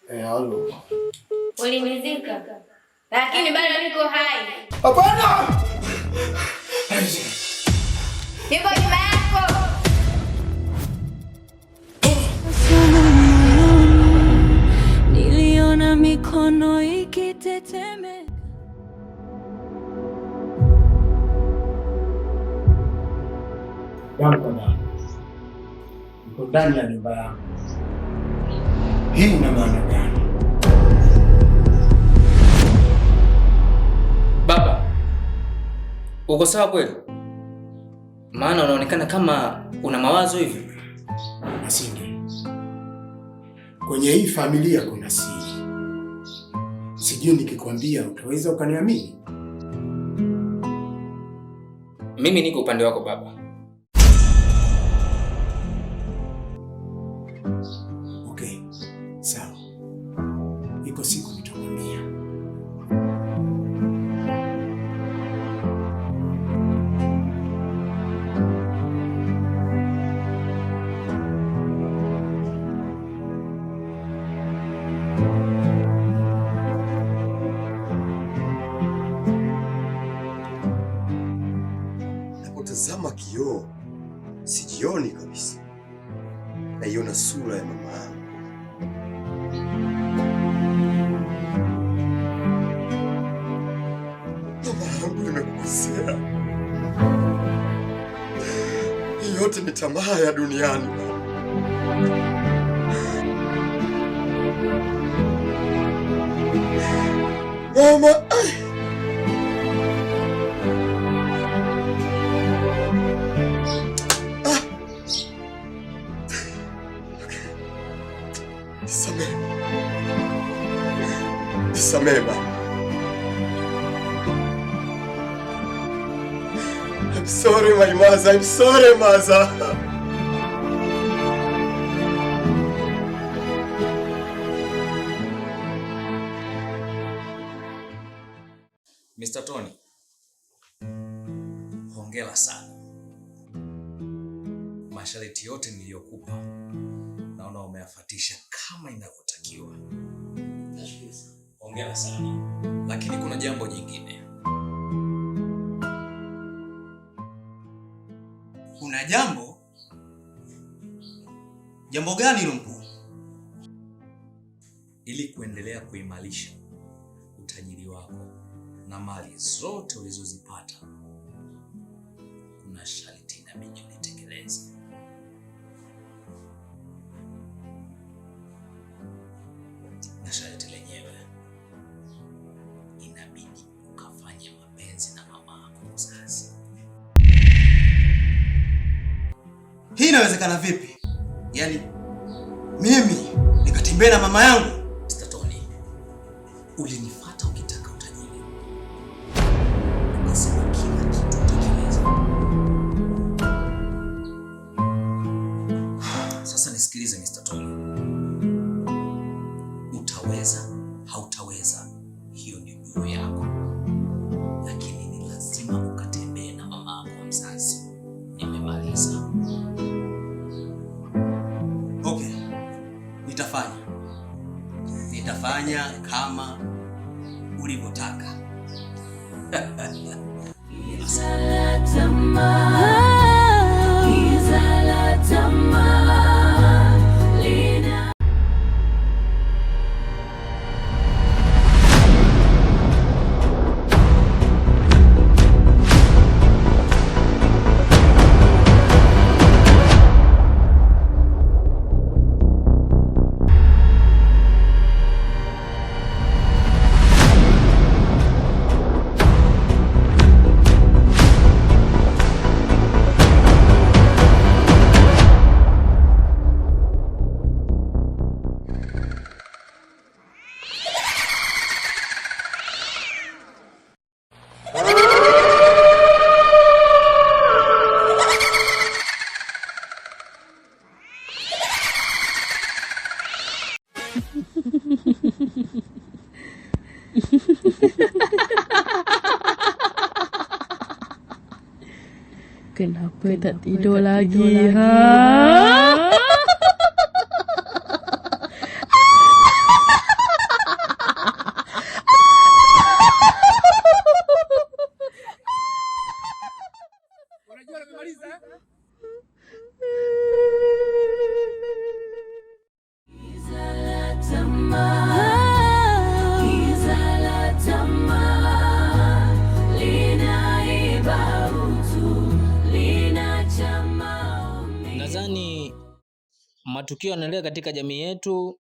Halo. Ulinizika. Lakini bado niko hai. Hapana! Niko nyuma yako. Niliona mikono ikitetemeka. Damu kwa damu. Niko ndani ya nyumba yangu. Hii ina maana gani? Baba, uko sawa kweli? Maana unaonekana kama una mawazo hivi. Masinge, kwenye hii familia kuna siri. Sijui nikikwambia utaweza ukaniamini? Mimi niko upande wako baba. Okay, sawa. Iko siku nitakwambia. Napotazama kioo sijioni kabisa, naiona sura ya mama yangu. Mama yangu, nimekukosea. Hii yote ni tamaa ya duniani mama. Mama, ai. Ah. Nisamehe. Nisamehe mama. I'm sorry my mother, I'm sorry mother. Mr. Tony, hongera sana. Masharti yote niliyokupa naona umeyafatisha kama inavyotakiwa. Hongera sana. Lakini kuna jambo jingine. Kuna jambo? Jambo gani hilo mkuu? Ili kuendelea kuimarisha utajiri wako na mali zote ulizozipata, kuna sharti inabidi ulitekeleze. Na sharti lenyewe inabidi ukafanye mapenzi na mama yako mzazi. Hii inawezekana vipi? Yaani mimi nikatembea na mama yangu? Mr. Tony, ulinifuata ukitaka utajiri. Ukasema kila kitu utakiweza. Sasa nisikilize Mr. Tony. Utaweza, hautaweza, hiyo ni juu yako. Lakini ni lazima ukatembee na mama yako mzazi. Nimemaliza. Okay. Nitafanya. Nitafanya kama ulivyotaka. Giza la tamaa, giza la tamaa lina Kenapa tak tidur lagi, ha? Tamaa, giza la tamaa linaiba utu, linacha maumivu. Nadhani matukio yanaendelea katika jamii yetu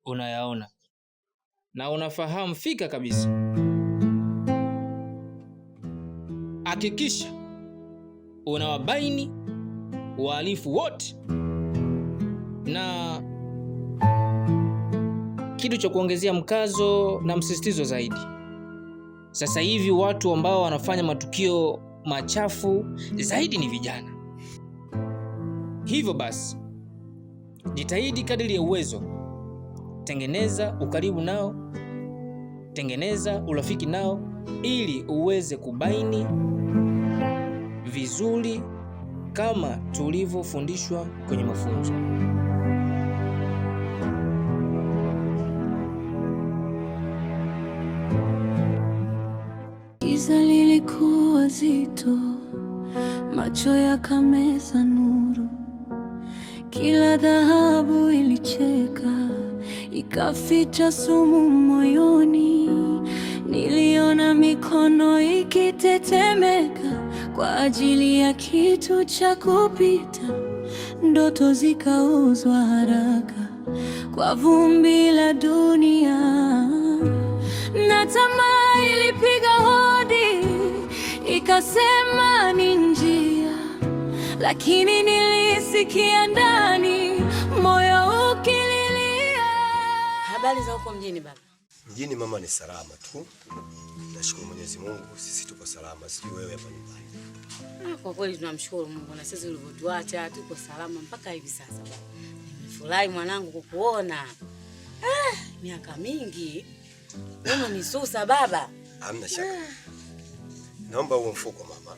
unayaona na unafahamu fika kabisa. Hakikisha unawabaini wahalifu wote, na kitu cha kuongezea mkazo na msisitizo zaidi, sasa hivi watu ambao wanafanya matukio machafu zaidi ni vijana. Hivyo basi, jitahidi kadiri ya uwezo, tengeneza ukaribu nao, tengeneza urafiki nao, ili uweze kubaini vizuri kama tulivyofundishwa kwenye mafunzo. Giza lilikuwa zito, macho yakameza nuru. Kila dhahabu ilicheka, ikaficha sumu moyoni. Niliona mikono ikitetemeka kwa ajili ya kitu cha kupita. Ndoto zikauzwa haraka kwa vumbi la dunia, na tamaa ilipiga hodi ikasema ni njia, lakini nilisikia ndani moyo ukililia. Habari za huko mjini baba? Mjini mama ni salama tu. Nashukuru Mwenyezi Mungu, sisi tuko salama. Sijui wewe hapa nyumbani. Kwa kweli tunamshukuru Mungu na sisi ulivyotuacha tuko salama mpaka hivi sasa baba. Nimefurahi mwanangu kukuona. Miaka mingi. Wewe ni susa baba. Hamna shaka. Naomba huo mfuko mama.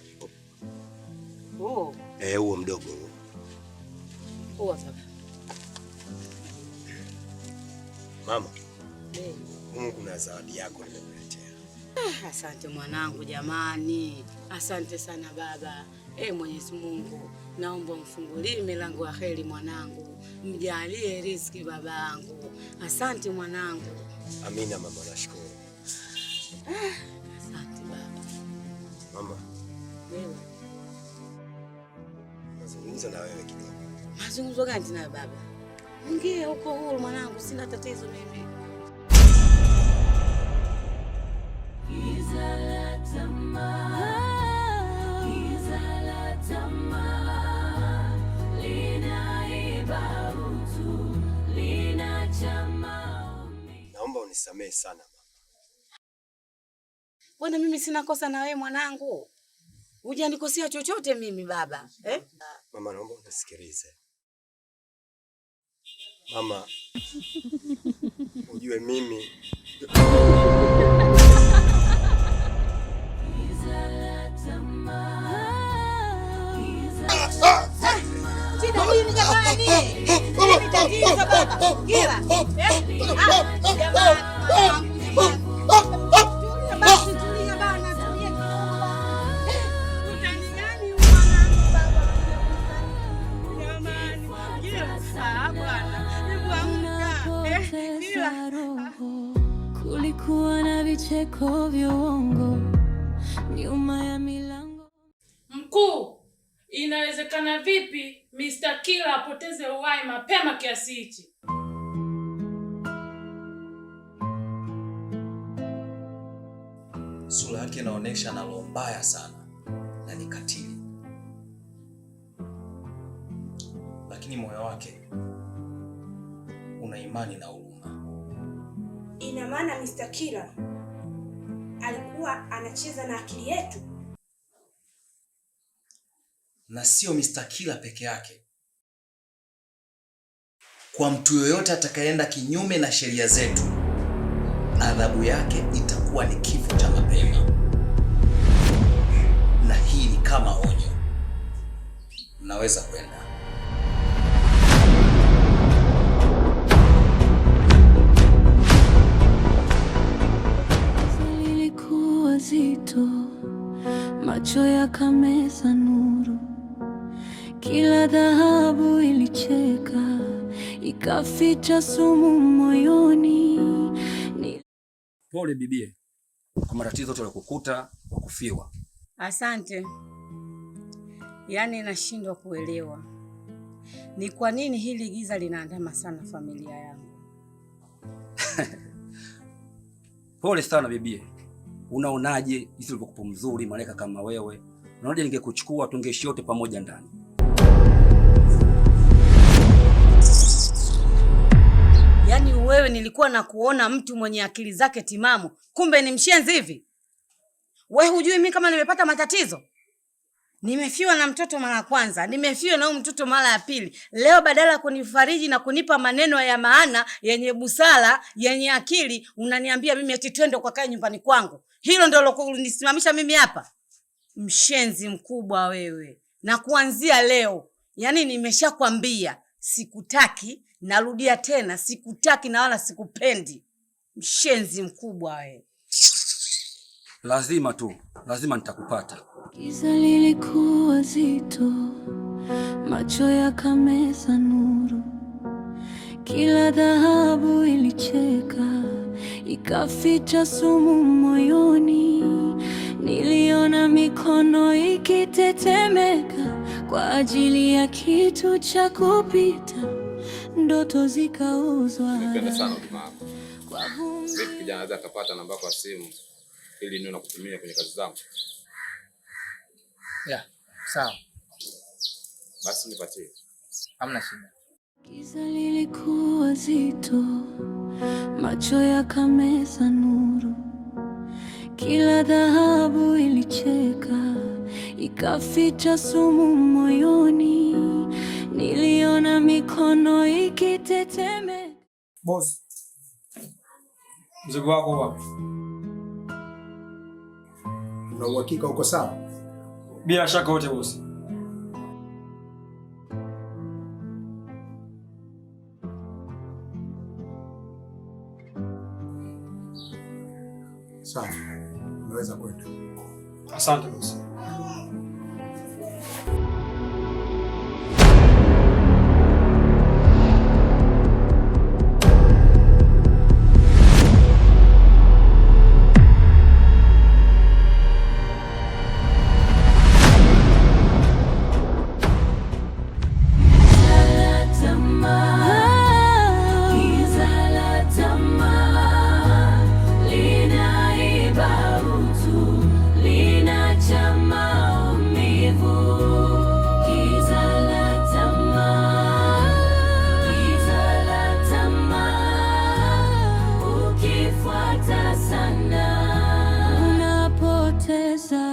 Oh. Huo mdogo huo. Huo sasa. Mama. Mungu kuna zawadi yako nimekuletea. Asante mwanangu jamani. Asante sana baba. Mwenyezi Mungu, naomba mfungulie milango ya heri mwanangu. Mjalie riziki babangu. Asante mwanangu. Amina mama, nashukuru. Asante baba. Mama. Wewe. Nazungumza na wewe kidogo. Mazungumzo gani tena baba? Ongea huko huru mwanangu, sina tatizo mimi. Giza la tamaa, giza la tamaa linaiba utu, linacha maumivu. Naomba unisamehe sana mama. Bwana mimi sina kosa na wewe mwanangu. Hujanikosea chochote mimi baba. Mama naomba unisikilize. Mama, ujue mimi Giza la tamaa, giza la tamaa. Shida nini jamani? Nini tatizo baba? Kila. Jamani. Tulia basi, tulia bana, tulia kidogo. Utani gani huu mwanangu baba? Jamani, kila saa bwana. Hebu amka. Kila. Roho. Kulikuwa na vicheko vya uongo nyuma ya milango. Mkuu, inawezekana vipi Mr. Kila apoteze uhai mapema kiasi hichi? Sura yake inaonyesha ana roho mbaya sana na ni katili, lakini moyo wake una imani na huruma. Ina maana Mr. Kila alikuwa anacheza na akili yetu? Na sio Mr. Kila peke yake. Kwa mtu yoyote atakayeenda kinyume na sheria zetu, adhabu yake itakuwa ni kifo cha mapema. Na hii ni kama onyo. Mnaweza kwenda. Lilikuwa zito, macho yakameza nuru. Kila dhahabu ilicheka, ikaficha sumu moyoni. Ni Pole bibie kwa matatizo yote yaliokukuta kwa kufiwa. Asante. Yaani nashindwa kuelewa ni kwa nini hili giza linaandama sana familia yangu. Pole sana bibie. Unaonaje jinsi ulivyokuwa mzuri malaika kama wewe? Unaonaje ningekuchukua tungeishi wote pamoja ndani? Yaani wewe nilikuwa na kuona mtu mwenye akili zake timamu, kumbe ni mshenzi hivi. We hujui mimi kama nimepata matatizo? Nimefiwa na mtoto mara ya kwanza, nimefiwa na huyu mtoto mara ya pili. Leo badala ya kunifariji na kunipa maneno ya maana yenye busara, yenye akili, unaniambia mimi eti twende ukakae nyumbani kwangu. Hilo ndio lilonisimamisha mimi hapa? Mshenzi mkubwa wewe. Na kuanzia leo, yani nimeshakwambia sikutaki, narudia tena sikutaki na wala sikupendi. Mshenzi mkubwa wewe. Lazima tu, lazima nitakupata. Giza lilikuwa zito, macho yakameza nuru. Kila dhahabu ilicheka, ikaficha sumu moyoni. Niliona mikono ikitetemeka kwa ajili ya kitu cha kupita, ndoto zikauzwa Nimependa sana huduma yako. kwa vumbi. Vipi kijana anaweza akapata namba yako ya simu ili niwe nakutumia kwenye kazi zangu? Yeah, sawa. Basi nipatie. Hamna shida. Giza lilikuwa zito, macho yakameza nuru. Kila dhahabu ilicheka, ikaficha sumu moyoni. Niliona mikono ikitetemeka. Boss, mzigo wako wapi? Una uhakika uko sawa? Bila shaka wote boss. Sawa, unaweza kwenda. Asante boss. Giza la tamaa, giza la tamaa, linaiba utu, linaacha maumivu. Giza la tamaa, giza la tamaa, ukifuata sana unapoteza.